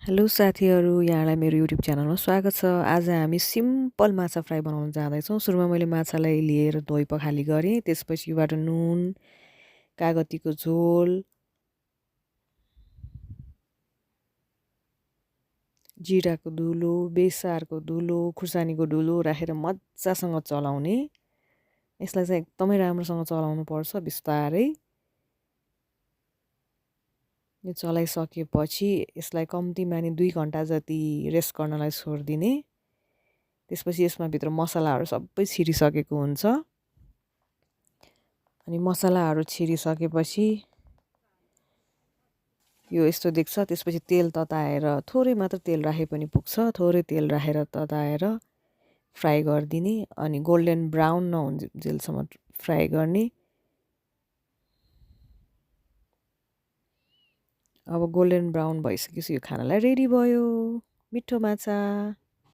Hello साथीहरू, यहाँलाई मेरो युट्युब च्यानलमा स्वागत छ। आज हामी सिम्पल माछा फ्राई बनाउन जाँदैछौँ। सुरुमा मैले माछालाई लिएर धोइ पखाली गरेँ। त्यसपछिबाट नुन, कागतीको झोल, जिराको धुलो, बेसारको धुलो, खुर्सानीको धुलो राखेर मजासँग चलाउने। यसलाई चाहिँ एकदमै राम्रोसँग चलाउनु पर्छ, बिस्तारै। यो चलाइसकेपछि यसलाई कम्तीमा नि 2 घन्टा जति रेस्ट गर्नलाई छोडिदिने। त्यसपछि यसमा भित्र मसलाहरू सबै छिरिसकेको हुन्छ। अनि मसलाहरू छिरिसकेपछि यो यस्तो देख्छ। त्यसपछि तेल तताएर थोरै मात्र तेल राखे पनि पुग्छ। थोरै तेल राखेर तताएर फ्राई गरिदिने अनि गोल्डन ब्राउन नहुन्जेलसम्म फ्राई गर्ने। अब गोल्डन ब्राउन भइसकेपछि यो खानालाई रेडी भयो। मिठो माछा।